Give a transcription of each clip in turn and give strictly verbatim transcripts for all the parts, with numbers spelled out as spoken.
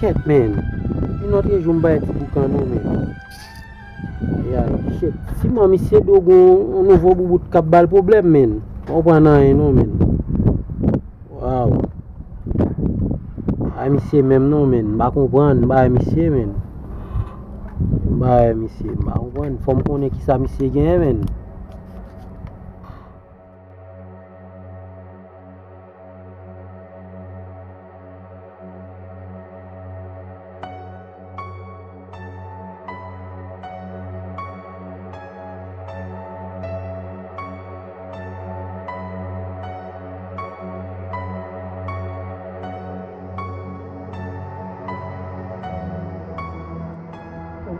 Kèt, men. Depi lòt jou m bay ti boukan non, men. Ay, ay, shit. Siman misye do gon yon nouvo boubout k ap ba l pwoblèm, men. Pa konprann anyen non, men. Waw. Ay, misye menm non, men. M pa konprann, m pa misye, men. M pa misye, m pa konprann. Fò m konnen kisa misye genyen, men.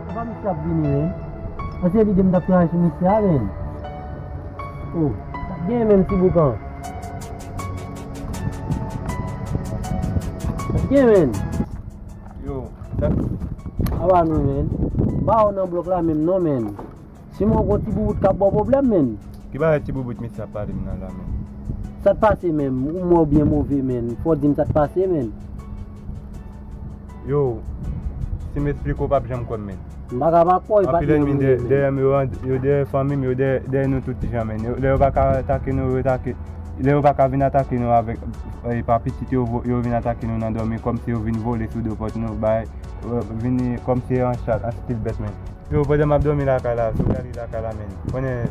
Apa misye ap vini, men? An se lide m t ap travay sou misye a, men. Oh, sa gen menm ti boukan. Sa gen, men. Yo, sa. Apa nou, men? M pa wè w nan blòk la menm non, men. Siman gon ti boubout k ap ba w pwoblèm, men. Ki bagay ti boubout misye ap pale m nan la, men? Sa t pase, men? Ou mwen ou byen move, men? Fò w di m sa t pase, men. Yo, si m esplike w, w p ap janm kwè m, men. M pa ka pa kwè w, e pa Anpil ènmi dèyè, dèyè m, yo, yo dèyè fanmi m, yo dèyè, dèyè nou tout jan, men. Yo, lè yo pa ka atake nou, yo atake. Lè yo pa ka vin atake nou avèk, e, pa pitit yo, vo- yo vin atake nou nan dòmi, kòmsi yo vin vole sou do pòt nou, bay, e, vini kòmsi an chat, an stil bèt, men. Yo, pandan m ap dòmi lakay la, sou gali lakay la, men. Konnen,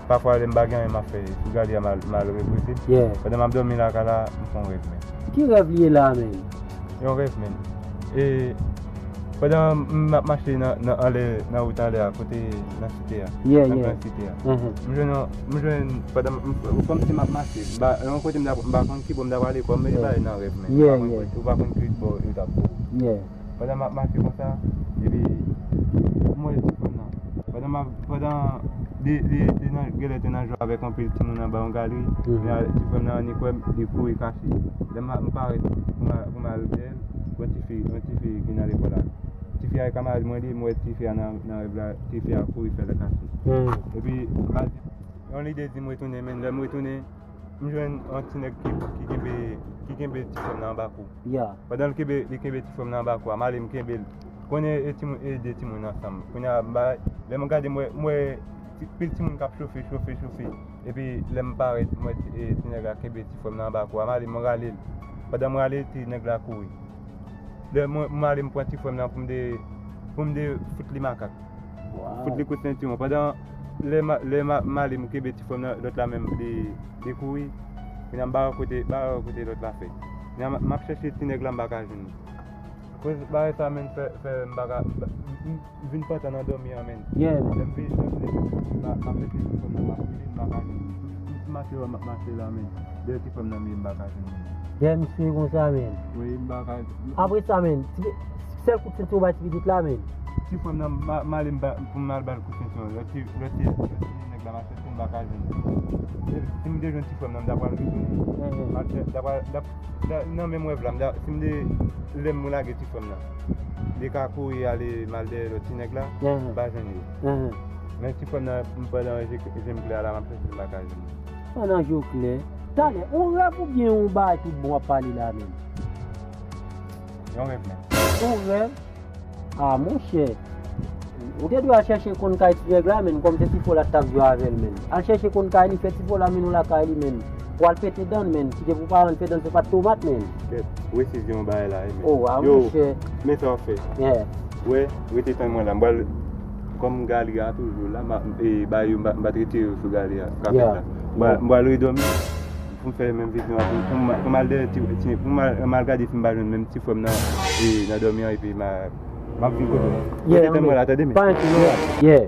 pafwa, lè m pa gen anyen m ap fè, sou gali a m al, m al repoze. Yeah. Pandan m ap dòmi lakay la, m fè yon rèv, men. Ki rèv li ye la, men? Yon rèv, men. E, pandan m ap mache nan, nan, anlè, nan wout anlè a, kote nan site a. Yeah, nan yeah. Gran site a. Mhm. M jwenn yon, m jwenn, pandan m, m, kòmsi m ap mache. M pa, yon kote m ta, m pa konn ki bò m ta prale, kòm e Yeah. bagay nan rèv, men. Yeah, Ou pa konn yeah. ki, ou pa konn ki bò yo t ap voye. Yeah. Pandan m ap mache konsa, epi m wè ti frè m nan. Pandan m ap, pandan li, li te nan, genlè te nan jwe avèk anpil timoun anba yon galri, Mhm. men ti frè m nan annik wè m, li kouri kache. Lè m, m parèt pou m al, pou m al dèyè l, gon tifi, gon tifi ki nan lekòl la. Tifi a e kamarad mwen li, m wè tifi a nan, nan rèv la, tifi a kouri fè l kache. Mhm. Epi, m al di, yon lide di m retounen, men lè m retounen, m jwenn yon ti nèg ki, ki kenbe, ki kenbe ti frè m nan anba kou. Yeah. Pandan l kenbe, li kenbe ti frè m nan anba kou a, m ale m kenbe l. Konnen e timoun, e de timoun ansanm. Kounye a, m ba, lè m gade, m wè, m wè ti, pil timoun k ap chofe, chofe, chofe. Epi, lè m parèt, m wè ti, e ti nèg la kenbe ti frè m nan anba kou a, m ale, m rale l. Pandan m rale, ti nèg la kouri. Lè mwen, m ale, m pran ti frè m nan pou m de, pou m de fout li makak. Wow. Fout li kout sentiwon. Pandan lè ma, lè ma, m ale, m kenbe ti frè m nan, lòt la menm, li, li kouri. Kounye a m pa wè kote, pa wè kote lòt la fè. Kounye a m, m ap chèche ti nèg la, m pa ka jwenn li. Koz bagay sa menm fè, fè m pa ka, m, m, m vin pantan nan dòmi an menm. Yeah, man. Lè m vin, lè m vin, m ap, m ap mete ti frè m nan, m ap file, m pa ka jwenn li. M, m mache, m ap mache la menm. Dèyè ti frè m nan, m pa ka jwenn li. Dèyè misye konsa menm. Wi, m pa ka. Apre sa menm, ti, sèl kout senti ou bay ti pitit la, men. Ti frè m nan, m a, m ale m ba, pou m al ba l kout senti an. Lòt ti, lòt ti, lòt ti nèg la m ap chèche, m pa ka jwenn li. E si m te jwenn ti frè m nan, m ta pral retounen. Mhm. M ap chè-, m ta pral, m ta, m ta, nan menm rèv la, m ta, si m te, lè m lage ti frè m nan, li ka kouri ale m al dèyè lòt ti nèg la, mhm, m pa jwenn li. Mhm. Men ti frè m nan, m pandan je, je m klè a la, m ap chèche l, m pa ka jwenn li. Pandan je w klè. Talè, yon rèv oubyen yon bagay tout bon w ap pale la menm? Yon rèv menm. Yon rèv? Ah, monchè. Ou te dwe al chèche konn kay ti nèg la, menm, kòm se ti fò la t ap jwe avè l, menm. Al chèche konn kay li, fè ti fò la mennen w lakay li, menm. Pou al pete dan l, menm. Kite pou paran l fè dan l se pa t tomat, menm. Kèt, ou eseye di yon bagay la, wi, menm. Oh, ah, monchè. Yo, men sa w ap fè. Yeah. Wè, rete tann mwen la. M pral, kòm gali a toujou la, m a, e, ba yo, m pa, m pa t retire yo sou gali a, kapèt la. Yeah. M pral, yeah, m pral redòmi. Pou m fè menm vizyon an, pou, pou m, pou m al dèyè ti, ti, pou m al, m al gade si m pa jwenn menm ti frè m nan, e, nan dòmi an, epi m a, m ap vin kote w. Yeah, rete tann mwen la, tande, men. Pa enkyete, yeah.